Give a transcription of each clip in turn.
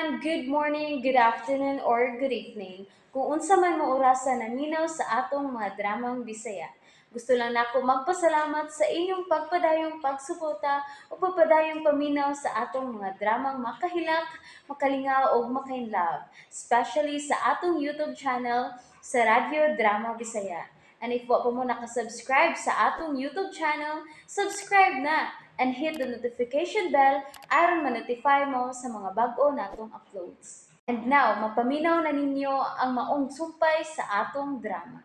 Everyone! Good morning, good afternoon, or good evening. Kung unsa man mo orasa naminaw sa atong mga dramang Bisaya. Gusto lang nako magpasalamat sa inyong pagpadayong pagsuporta o pagpadayong paminaw sa atong mga dramang makahilak, makalingaw o makainlove, especially sa atong YouTube channel sa Radyo Drama Bisaya. And if wa pa mo nakasubscribe sa atong YouTube channel, subscribe na and hit the notification bell aron ma-notify mo sa mga bag-o natong uploads. And now, mapaminaw na ninyo ang maong sumpay sa atong drama.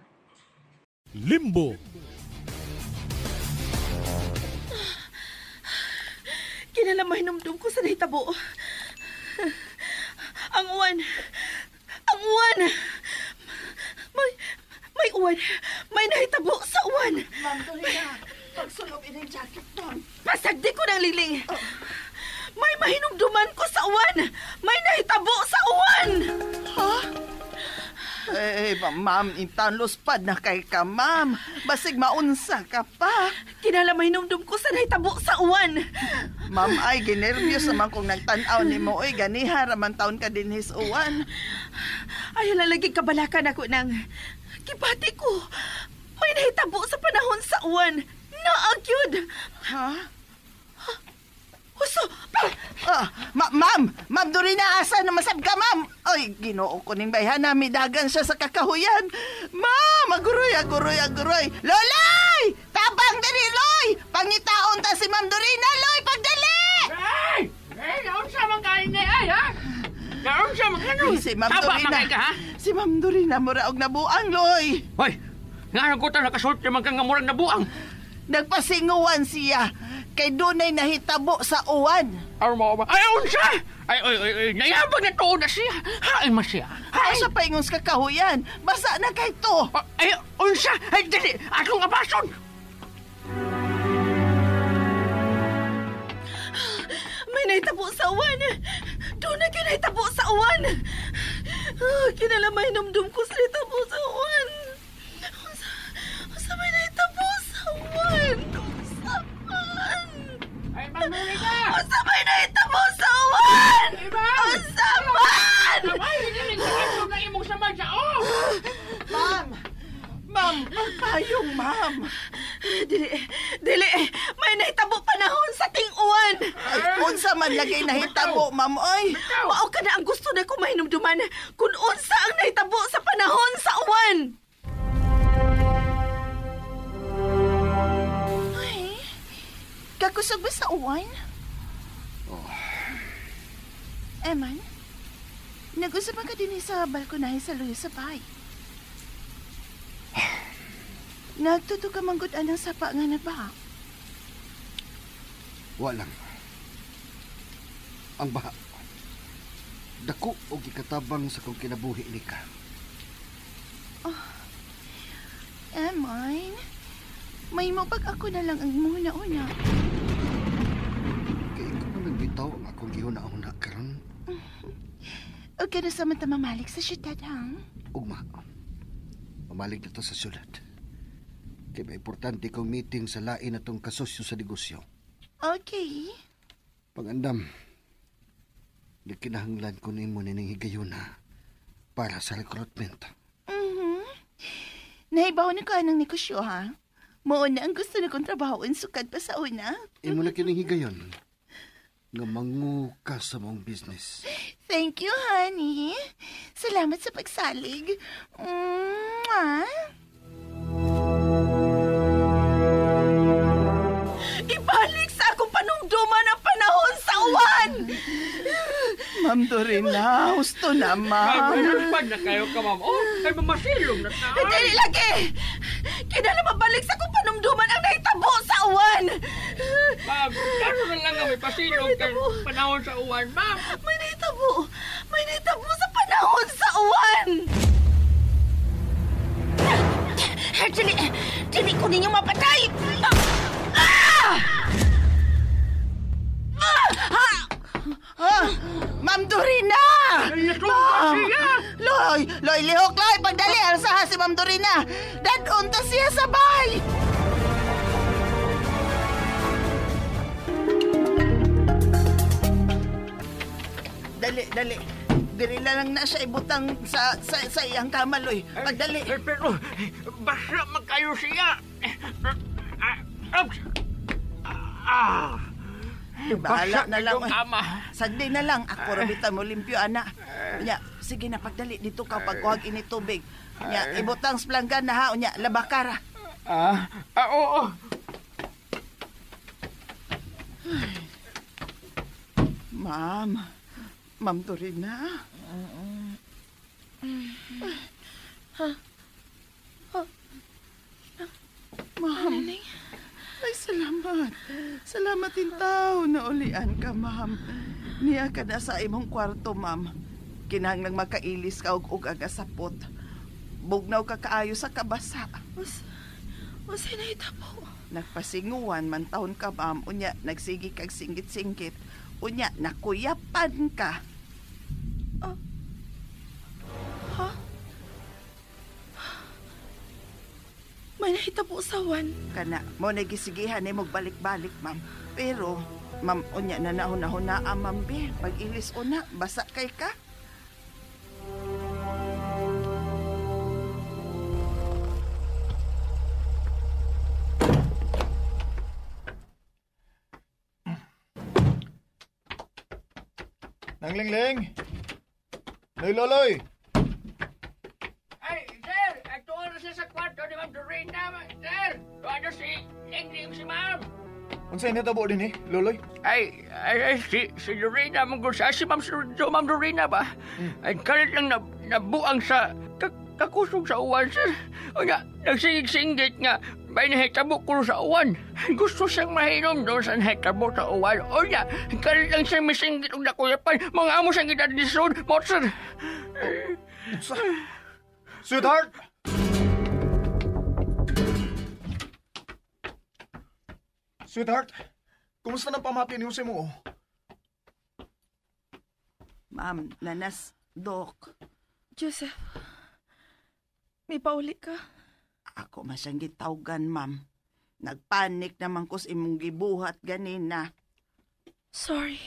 Limbo. Kinala mahinumdum ko sa nahitabo. Ang uwan. Ang uwan. May uwan. May nahitabo sa uwan. Ma'am, Dorina, pagsulog ining jacket, ma'am. Pasagdi ko ng liling. May mahinumduman ko sa uwan. May nahitabo sa uwan. Ha? Eh, ma'am, intanlos pad na kay ka, ma'am. Basig maunsa ka pa. Kinala mahinumdum ko sa nahitabo sa uwan. Ma'am, ay, ginervyos naman kung nagtan-aw ni mo. Oy, ganiha, raman taon ka din his uwan. Ayaw lalagi kabalakan ako ng kipati ko. May nahitabo sa panahon sa uwan. Naagyod. Ha? Huso! Pa! Ah, ma'am! Ma'am Dorina, asa na masab ka, ma'am? Ay, ginoo ko ning bayhana, midagan siya sa kakahuyan. Ma'am, aguroy, aguroy, aguroy. Lolay! Tabang diri, Loy! Pangitaon ta si Ma'am Dorina, Loy! Pagdali! Ay! Ay, naunsa man kain ni ay, ha? Naunsa man kanon? Si Ma'am Taba Dorina. man kay ka, ha? Si Ma'am Dorina, mura og nabuang, Loy. Hoy, nga ko ta nakasulti man kang nga murag nabuang. Nagpasinguan siya kay dunay nahitabo sa uwan. Aron mo ba? Ay, unsa? Ay, ay, ay, ay, nayabag na tuon na siya. Hain man siya. Ay, sa paingon sa kakahuyan. Basa na kay to. Ay, unsa? Ay, dili. Atong abason. May nahitabo sa uwan. Doon na kinahitabo sa uwan. Kinala may numdum ko sa nahitabo sa uwan. Unsa may nahitabo sa uwan? Unsa man? Ay, Ma'am Dorina! Unsa may nahitabo sa uwan? Ay, ma'am! Unsa man? Ay, dili sa ato na imong samad sa oh! Ma'am! Ma'am, pagpayong, ma'am. Dili, dili. May nahitabo panahon sa ting-uwan. Ay, unsa man lagi nahitabo, ma'am, oy. Mao ka na ang gusto na ko mahinumduman kung unsa ang nahitabo sa panahon sa uwan. Ay, kakusog ba sa uwan? Oh. Eman, nag-usap man ka din sa balkonahe sa luyo sa bahay. Nagtuto ka manggod anang sapa nga na ba? Walang. Ang baha. Dako og gikatabang sa kong kinabuhi ni ka. Oh, Eman, may mapag ako na lang ang muna-una. Kay ikaw pa nagbitaw ang akong gihuna-una karon. O ka na sa man ta mamalik sa syudad, ha? Ugma. Mamalig na to sa syudad. Kay may importante kong meeting sa lain na tong kasosyo sa negosyo. Okay. Pangandam, nagkinahanglan ko nimo nining higayuna para sa recruitment. Mm-hmm. Nahibaw na ko anang negosyo, ha? Mao na ang gusto na kong trabahoon sukad pa sa una. Imo na kining higayon nga mangu ka sa mong business. Thank you, honey. Salamat sa pagsalig. Mwah! Ibalik sa akong panumduman ang panahon sa uwan! Ma'am Dorina, husto na, ma'am. Ay, na kayo ka, ma'am. Oh, ay, mamasilong na ta. Dili lagi! Kinala mabalik sa akong panumduman ang nahitabo sa uwan! Ma'am, lalo na lang nga may pasilong kay panahon sa uwan, ma'am. May nahitabo! May nahitabo sa panahon sa uwan! Dili! Dili ko ninyo mapatay! Ah! Ah! Ma'am Dorina! Ma'am! Loy! Loy, lihok, Loy! Pagdali, alsaha si Ma'am Dorina! Dadon ta siya sa bay! Dali, dali. Diri lang na siya ibutang sa iyang kamaloy. Pagdali. Pero, basta magkayo siya. Bahala na lang. Sagdi na lang. Ako rabita mo limpyo, ana. Unya, sige na, pagdali. Dito ka pagkuhag ini tubig. Unya, ibutang sa planggan na ha. Unya, labakara. Oo. Ma'am. Ma'am Dorina. Ha? Ma'am. Ay, salamat. Salamat din tao na ulian ka, ma'am. Niya ka na sa imong kwarto, ma'am. Kinahanglang makailis ka og agasapot. Bugnaw ka kaayo sa kabasa. Unsay nahitabo? Nagpasinguan man taon ka, ma'am. Unya, nagsigi kag singgit-singgit. Unya, nakuyapan ka. Ha? May nahitabo sa uwan. Kana, mo nagisigihan ni mong balik-balik, ma'am. Pero, ma'am, unya na nahuna-huna, ma'am, be. Pag-ilis una, basa kay ka. Nang Ling-Ling! Noy Loloy! Ay, sir! Ito na siya sa kwarto ni Ma'am Dorina, sir! Ano si Ling-Ling si Ma'am? Unsay natabo din eh, Loloy? Ay, si Dorina, si Ma'am Dorina ba? Ay, kalit lang nabuang sa kakusog sa uwan, sir. O nga, nagsinggit-singgit nga, may nahitabo ko sa uwan. Gusto siyang mahinom doon sa nahitabo sa uwan. O nga, kalit lang siyang misinggit og nakuyapan. Mga amo siyang gitadisod, mo, sir. Sweetheart! Sweetheart, kumusta ng pamati niyo sa mo? Ma'am, nanas, Dok. Joseph, may pauli ka? Ako masyang gitawgan, ma'am. Nagpanik naman ko sa imong gibuhat ganina. Sorry.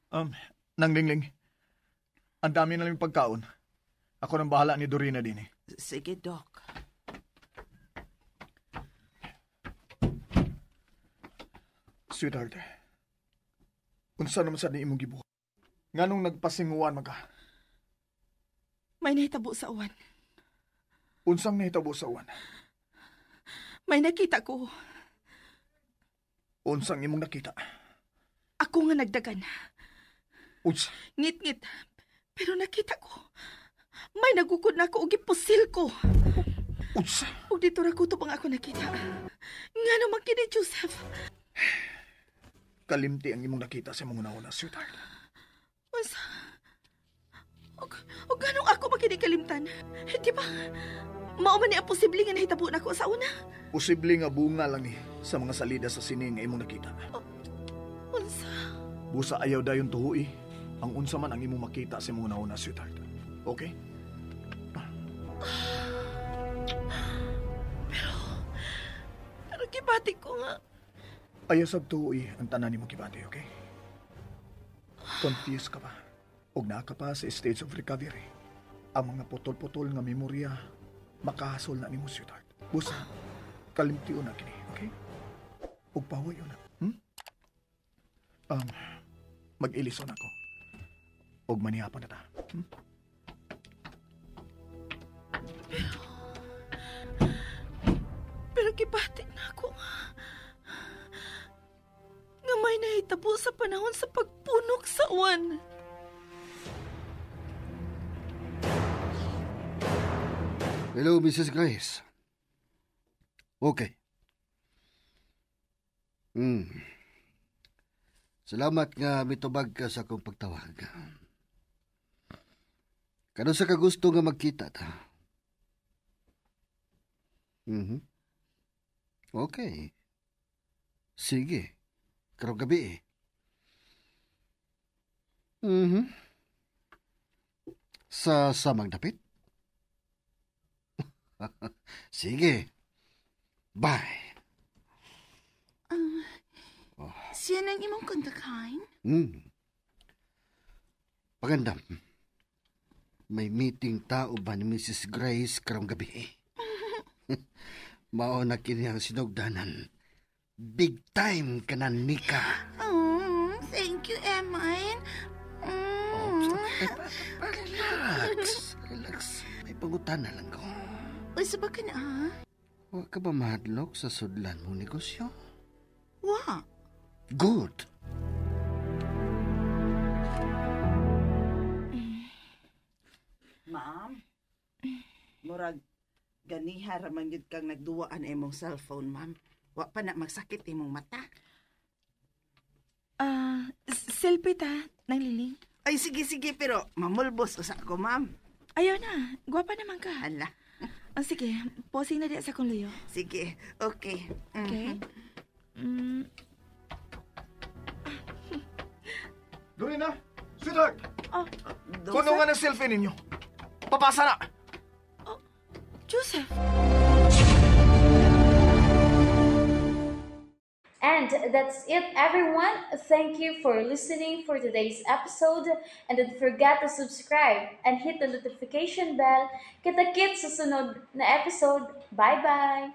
Nang Ling-Ling, ang dami na lang pagkaon. Ako nang bahala ni Dorina din eh. Sige, Dok. Sweetheart, unsa naman sa ni imong gibuhat? Nganong nagpasinguan man ka? May nahitabo sa uwan. Unsang nahitabo sa uwan? May nakita ko. Unsang imong nakita? Ako nga nagdagan. Unsa? Ngit-ngit. Pero nakita ko. May nagukod na ako og gipusil ko. Unsa? Og dito ra kutob ang ako nakita. Ngano man kini, Joseph? Kalimti ang imong nakita sa imong una-una, sweetheart. Unsa? Og ganong ako makinikalimtan? Di ba? Mao man ni ang posible nga nahitabo nako sa una. Posible nga bunga lang ni sa mga salida sa sining nga imong nakita. Unsa? Busa ayaw dayon tuhui ang unsa man ang imong makita sa imong una-una, sweetheart. Okay? Pero gibati ko nga. Ayaw sab tuhui ang tanan nimo gibati, okay? Confused ka pa. Og naa ka pa sa stage of recovery. Ang mga putol-putol nga memorya makahasol na nimo, sweetheart. Busa, kalimtion na kini, okay? Ug pahuyo na. Mag-ilison ako. Ug manihapon na ta. Pero gibati na ako nga. Nga may nahitabo sa panahon sa pagpunok sa uwan. Hello, Mrs. Grace. Okay. Salamat nga mitubag ka sa akong pagtawag. Kano sa kagusto nga magkita ta? Okay. Sige. Karong gabi eh. Sa samang dapit? Sige. Bye. Siya nang imong kontakin? Pagandam. May meeting tao ba ni Mrs. Grace karong gabi? Mao na kini ang sinugdanan. Big time ka na, Nika. Thank you, Emine. Relax. Relax. May pangutana lang ko. Uy, sa ba ka na, ha? Wa ka ba mahadlok sa sudlan mong negosyo? Wa. Good. Ma'am, murag ganiha ra man gyud kang nagduwaan imong cellphone, ma'am. Wa pa na magsakit imong mata. Ah, selfie ta, nang liling. Ay, sige, sige, pero mamulbos usa ko, ma'am. Ayaw na, gwapa naman ka. Hala. Oh, sige, posing na di sa akong luyo. Sige, okay. Okay? Dorina, sweetheart, Oh, kuno nga ng selfie ninyo. Papasa na! Joseph. And that's it, everyone. Thank you for listening for today's episode. And don't forget to subscribe and hit the notification bell. Kita-kits sa sunod na episode. Bye-bye!